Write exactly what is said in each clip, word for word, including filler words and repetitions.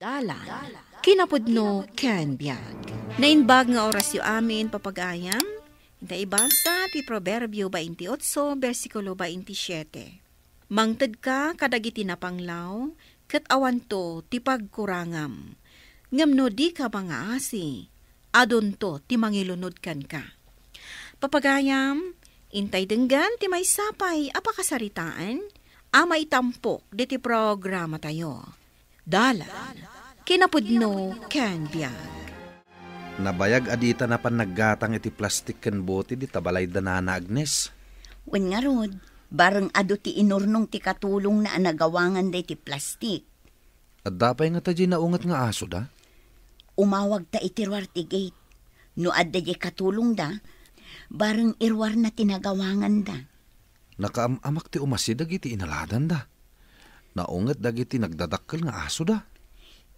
Dalan, kinapudno ken biag. Naimbag nga orasyo amin, papagayam. Inta ibasa ti Proverbio twenty-eight, bersikulo twenty-siete. Mangtedka kadagiti napanglaw, ket awanto ti pagkurangam. Ngem no dika mangaasi, adunto ti mangilunod kenka. Papagayam, intay denggan ti maysa pay a pakasaritaan a maitampok diti programatayo. Dalan, kinapudno ken biag. Nabayag a dita napan naggatang iti plastik ken bote dita balayda, Nana Agnes. Wen ngarud, bareng adu ti inurnong ti katulongna a nagawangan daytoy plastik. Adda pay ngata diay naunget nga asoda? Umawagta iti ruar ti gate. No adda diay katulongda, bareng iruarna ti nagawanganda. Nakaam-amak ti umasi dagiti inaladanda. Naunget dagiti nagdadakkel nga asoda.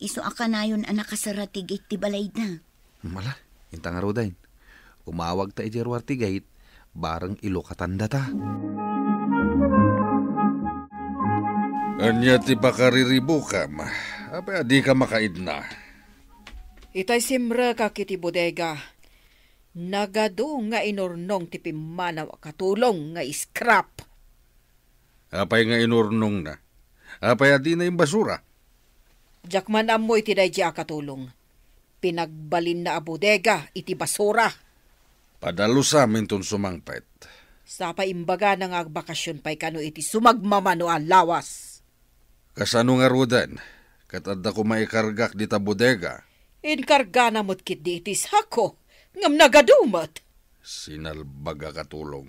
Isu a kanayon a nakasara ti gate ti balayda. Mala, inta ngaruden. Umawagta idiay ruar ti gate, bareng ilukatandata. Ania ti pakariribukam? Apay a dika makaidna? Itay simrekak iti bodega. Nagadu nga inurnong ti pimmanaw a katulong nga scrap. Apay nga inurnongna? Apay a dina imbasura? Diak man ammo iti daydi a katulong. Pinagbalinna a bodega iti basura. Padalusam inton sumangpet. Sapay imbagana nga agbakasyon pay kano iti sumagmamano a lawas. Kasano ngaruden? Ket adda koma ikargak dita bodega. Inkargana met ketdi iti sako, ngem nagadu met. Sinalbag a katulong.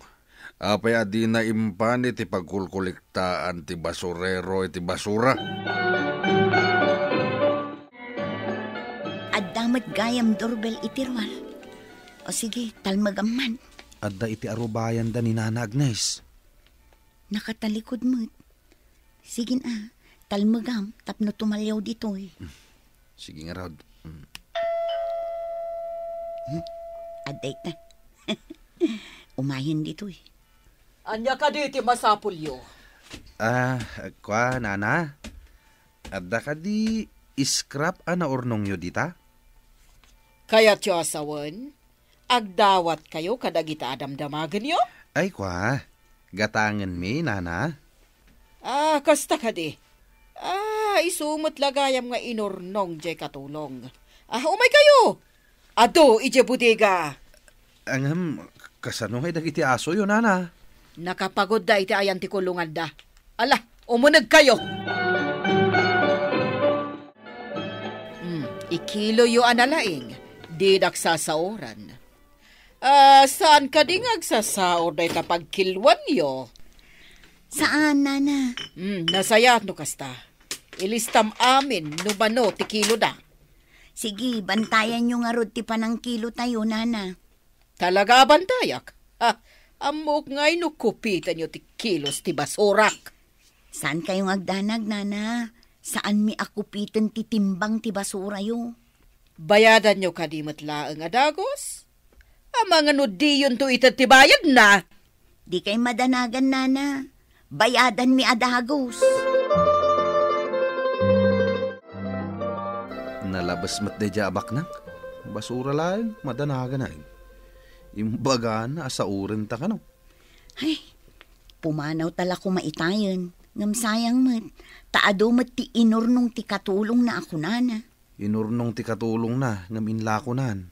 Apay a dina impan iti pagkolkolektaan ti basurero iti basura? Adda met gayam doorbell iti ruar. O sige, talmegam man. Adda iti arubayanda ni Nana Agnes. Nakatalikod met. Sige na, talmegam tapno tumaliaw ditoy. Sige ngarud. Mm. Hmm? Adda ita. Umayen ditoy. Ania kadi ti masapulyo? Ah, kua, Nana. Adda kadi scrap a naurnongyo dita? Kayatyo a sawen? Agdawatkayo kadagita a damdamagenyo? Ay, kua, gatangenmi, Nana. Ah, kasta kadi. Ah, isu met la gayam nga inurnong diay katulong. Ah, umaykayo! Adu idiay bodega! Ngem, kasano ngay dagiti asoyo, Nana? Nakapagudda iti ayan ti kulonganda. Ala, umunegkayo! Hmm, ikiloyo a nalaing, didak sasaoran. Ah, saan kadi nga agsasaor dayta pagkiluanyo? Saan, Nana. Hmm, nasayaat no kasta. Ilistam amin no mano ti kiloda. Sige, bantayanyo ngarud ti panangkilotayo, Nana. Talaga a bantayak? Ha, ammok ngay no kupitenyo ti kilos ti basurak. Saankayo nga agdanag, Nana. Saanmi a kupiten ti timbang ti basurayo. Bayadanyo kadi met laeng a dagus? Amangan no diyonto ited ti bayadna? Dikay madanagan, Nana. Bayadanmi a dagus. Nalabes met daydiay a baknang. Basura laeng, madanagan ay. Imbagana a saurenta kano. Ay, pumanawta la koma itayen. Ngem sayang met, ta adu met ti inurnong ti katulongna a kunana. Inurnong ti katulongna, ngem inlakonan.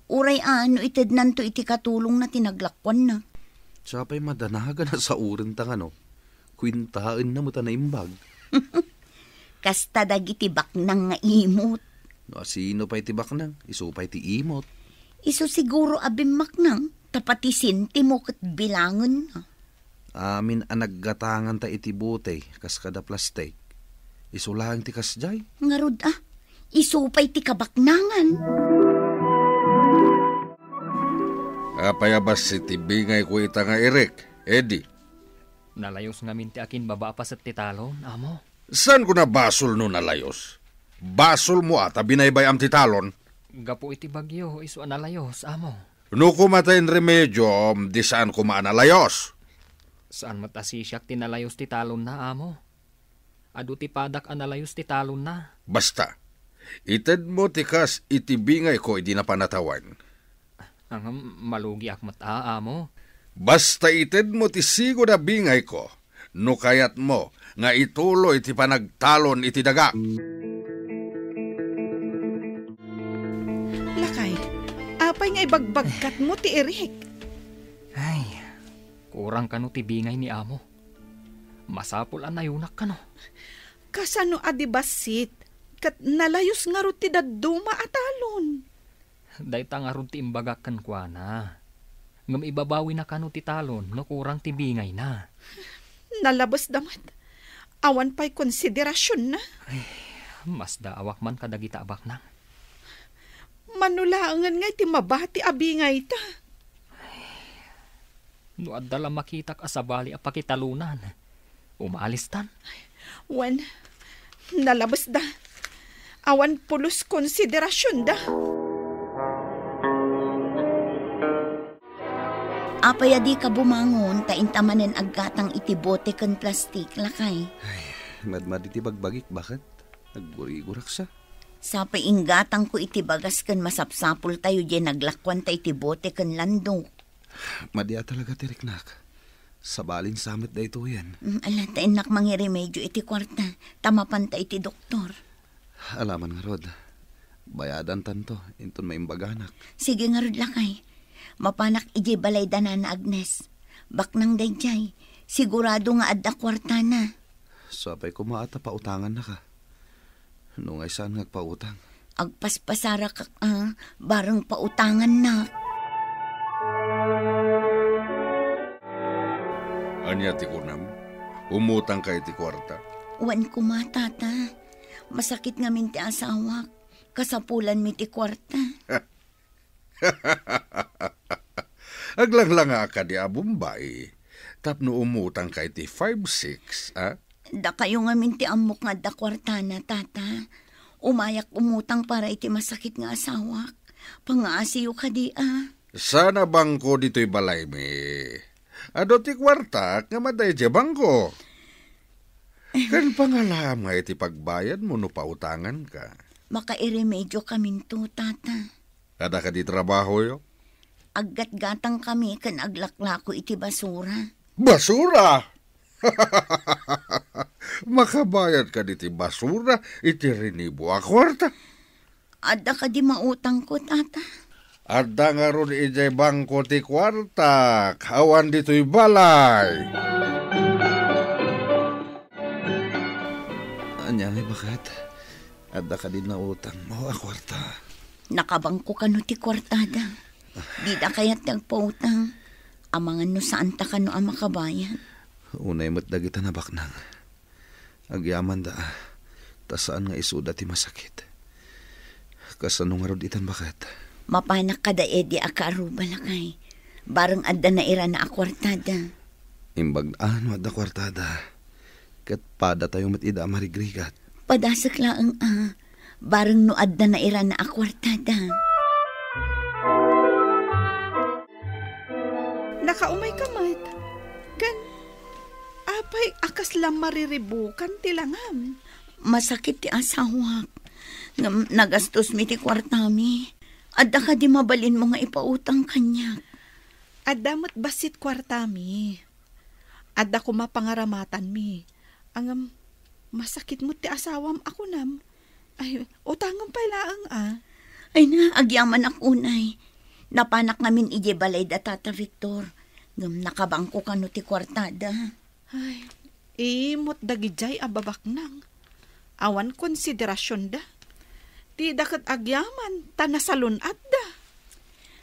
Uray a no itednanto iti katulongna ti naglakuanna. Sapay madanagan a saurenta kano. Kuentaenna met a naimbag. Kasta dagiti baknang nga imot. No asino pay ti baknang, isu pay ti imot. Isu siguro a bimmaknang, ta pati sentimo ket bilangenna. Amin a naggatanganta iti bote, kas kada plastik. Isu laeng ti kasdiay. Ngarud a, isu pay ti kabaknangan. Apay a bassit ti bingayko ita nga Eric, Eddie? Nalayos ngamin ti akinbaba a paset ti talon, amo. Saanko a basol no nalayos? Basolmo a ta binaybay-am ti talon. Gapu iti bagyo, isu a nalayos, amo. No kumaten remedio, di saan koma a nalayos. Saan met a sisiak ti nalayos ti talonna, amo. Adu ti padak a nalayos ti talonna. Basta, Itedmo ti kas iti bingayko idi napan a tawen. Ngem malugiak met a, amo. Basta itedmo ti sigud a bingayko, no kayatmo nga ituloy ti panagtalon iti daga. Lakay, apay nga ibagbagkatmo ti irik? Ay, kurang kano ti bingay ni amo. Masapul a nayunak kano. Kasano a di bassit, ket nalayus ngarud ti dadduma a talon? Dayta ngarud ti imbagak kenkuana. Ngem ibabawina kano ti talon no kurang ti bingayna. Nalabesda met. Awan pay konsiderasionna. Ay, masdaawak man kadagita a baknang. Mano laengen nga iti mabati a bingayta? No adda la makitak a sabali a pakitalonan, umalistan. Wen, nalabesda. Awan pulos konsiderasionda. Apay a dika bumangon ta inta manen aggatang iti bote ken plastik, lakay? Ay, madmadi ti bagbagik, baket. Naggurigurak sa. Sapay inggatangko iti bagas ken masapsapultayo diay naglakuanta iti bote ken landok. Madi a talaga ti riknak. Sabalin sa met daytoyen. Mm, ala, ta innak mangiremedio iti kuarta, ta mapanta iti doktor. Alaman ngarud, bayadantanto inton maimbaganak. Sige ngarud, lakay. Mapanak idiay balay da Nana Agnes. Baknang daydiay. Sigurado nga adda kuartana. Sapay koma a ta pautangannaka. No nga saan nga agpautang? Agpaspasarakak a, bareng pautangannak. Ania ti kunam? Umutangka iti kuarta? Wen koma, tata. Masakit ngamin ti asawak. Kasapulanmi ti kuarta. Aglanglanga kadi a Bombay tapno umutangka iti five six, a? Dakayo ngamin ti ammok nga adda kuartana, tata. Umayak umutang para iti masakit nga asawak. Pangaasiyo kadi a? Sana bangko ditoy balaymi. Adu ti kuartak nga madaydi a bangko. Ken pangalaam nga iti pagbayadmo no pautanganka. Makairemediokaminto, tata. Adda kadi trabahoyo? Aggatgatangkami ken aglaklako iti basura. Basura? Makabayadka diti basura iti rinibo a kuarta? Adda kadi mautangko, tata? Adda ngarud idiay bangko ti kuartak, awan ditoy balay. Ania ngay, baket? Adda kadi nautangmo a kuarta? Nakabangko kano ti kuartada. Dida kayat ti agpautang. Amangan no saanta kano a makabayad. Unay met dagita, baknang. Agyamanda, ta saan nga isuda ti masakit. Kasano ngarud itan, baket? Mapanak kada Eddie a kaaruba, lakay. Bareng adda nairana a kuartada. Imbag a no adda kuartada. Ket padatayo met ida a marigrigat. Padasek laeng a, bareng no adda nairana a kuartada. Nakaumay ka met. Ken, apay a kasla mariribukan ti langam? Masakit ti asawak. Ngem nagastosmi ti kuartami. Adda kadi mabalinmo nga ipautang kaniak? Adda met bassit kuartami. Adda koma pangaramatanmi. Ngem, masakit met ti asawam a kunam. Ay, utangem pay laeng a. Ay na, agyamanak unay. Napanak ngamin idiay balay da Tata Victor. Ngem nakabangko kano ti kuartada. Ay, imot dagidiay a babaknang. Awan konsiderasionda. Ti ida ket agyaman, ta nasalun-atda.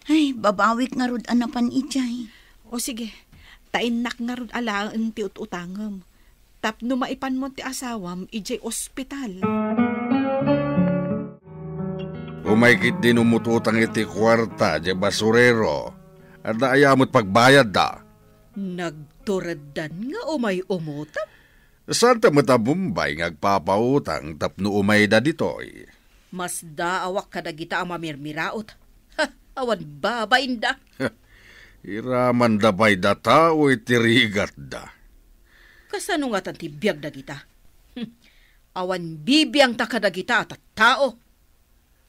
Ay, babawik ngarud a napan idiay. O sige, ta innak ngarud alaen ti ut-utangem. Tapno maipanmo ti asawam idiay ospital. Umay ketdin umututang iti kuarta diay basurero. Adda aya met pagbayadda? Nagtureddan nga umay umutang? Saanta met a Bombay nga agpapautang tapno umayda ditoy? Masdaawak kadagita a mamirmiraot. Ha, awan babainda. Iramanda pay da tao iti rigatda. Kasano ngatan ti biag dagita? Hmm. Awan bibiangta kadagita a tattao.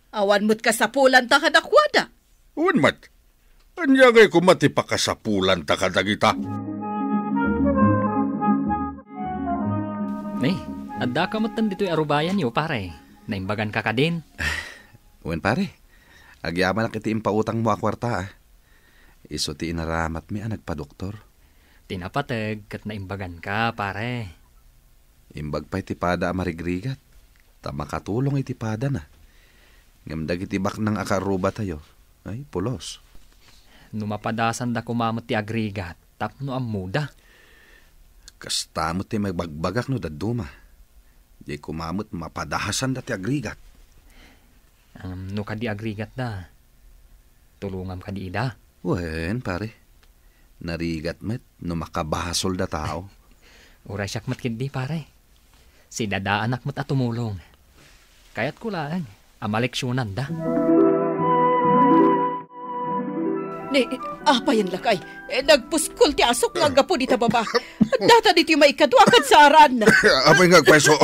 Awan met kasapulanta kadakuada. Wen met. Ania ngay koma ti pakasapulanta kadagita? Ni, addaka metten ditoy a rubayanyo, pare. Naimbaganka kadin? Wen, pare. Agyamanak iti impautangmo a kuarta, a. Isu ti inaramatmi a nagpadoktor. Ti napateg ket naimbaganka, pare. Imbag pay ti pada a marigrigat, ta makatulong iti padana. Ngem dagiti baknang a kaarrubatayo, ay, pulos. No mapadasanda koma met ti agrigat, tapno ammoda. Kasta met ti mabagbagak no dadduma. Diay koma met mapadasanda ti agrigat. Ngem no kadi agrigatda, tulongam kadi ida? Wen, pare. Narigat met no makabasolda tao. Uray siak met ketdi, pare. Sidadaanak met a tumulong. Kayatko laeng a maleksionanda. Ni, apayen lakay? Eh, nagpuskol ti asok nga aggapu dita baba. Data ditoy maikadua a kadsaaran. Apay nga agpayso?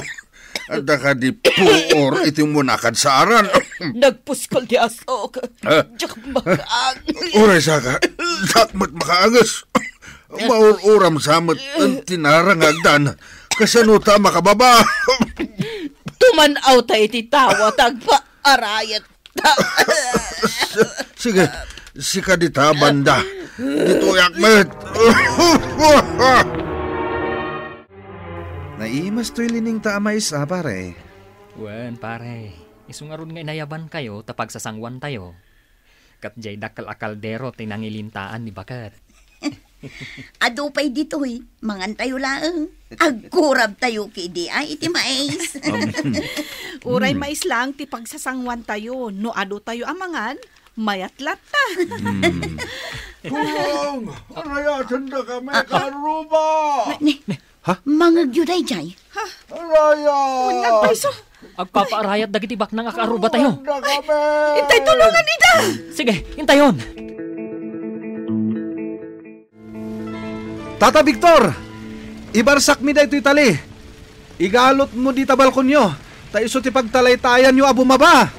Adda kadi puor iti umuna a kadsaaran? Nagpuskol ti asok. Ah. Diak makaangis. Uray saka, diak met makaangis. Maur-uram sa met ti narangagdan. Kasano ta makababa? Tuman-aw ta iti tawa ta agpaarayat. Sige, sika dita banda. Ditoyak met. Naimas toy liningta a mais, a, pare. Wen, pare. Isu ngarud nga inayabankayo ta pagsasanguantayo. Ket diay dakkel a kaldero ti nangilintaan ni baket. Adu pay ditoy, mangantayo laeng. Agkurabtayo kidi ay iti mais. Uray mais laeng ti pagsasanguantayo, no adu tayo a mangan, mayat latta. Tulong! Arayatenda kami, kaarruba! Ni, Ha? Mangegyo daydiay. Arayat! Wen, nagpayso. Agpapaarayat dagiti baknang a kaarrubatayo. Tulonganda kami! Intay tulongan ida! Sige, intayon. Tata Victor, ibarsakmi daytoy tali. Igalutmo dita balkonyo, ta isu ti pagtalaytayanyo a bumaba.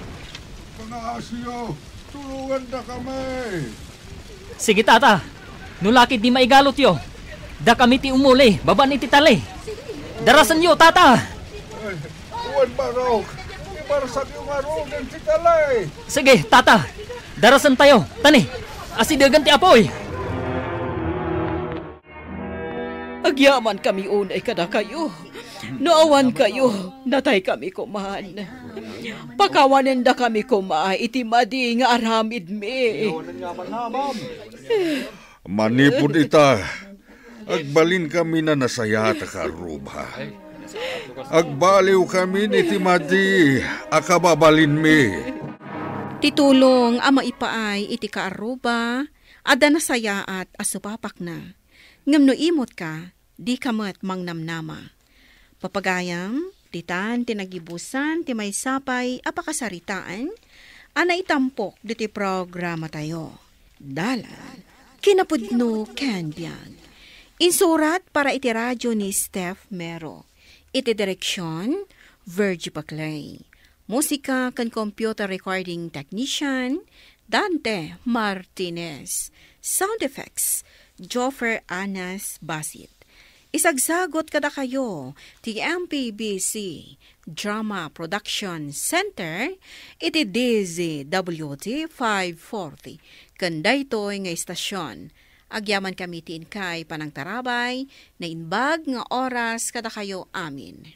Pangaasiyo, tulonganda kami. Sige, Tata. No lakid di maigalutyo, dakami ti umuli babaen iti tali. Darasenyo, Tata! Ay, wen, Barok. Ibarsakyo ngaruden ti tali. Sige, Tata. Darasentayo. Tani, asidegen ti apuy. Agyamankami unay kadakayo. No awan kayo, nataykami koman. Pakawanendakami koma iti madi nga aramidmi. Manipud ita, agbalinkami a nasayaat a kaarruba. Agbaliwkami iti madi a kababalinmi. Ti tulong a maipaay iti kaarruba, adda nasayaat a supapakna. Ngem no imutka, dika met mangnamnama. Papagayam, ditan ti nagibusan ti maysa pay a pakasaritaan a naitampok ditoy programatayo. Dalan, kinapudno ken biag. Insurat para iti radio ni Steph Mero. Iti direksion, Virgie Paclay. Musika ken computer recording technician, Dante Martinez. Sound effects, Joffer Anas Basit. Isagsagot kadakayo ti M P B C Drama Production Center iti D Z W T five forty. Ken daytoy nga istasyon, agyamankami ti inkay panangtarabay, naimbag nga oras kadakayo amin.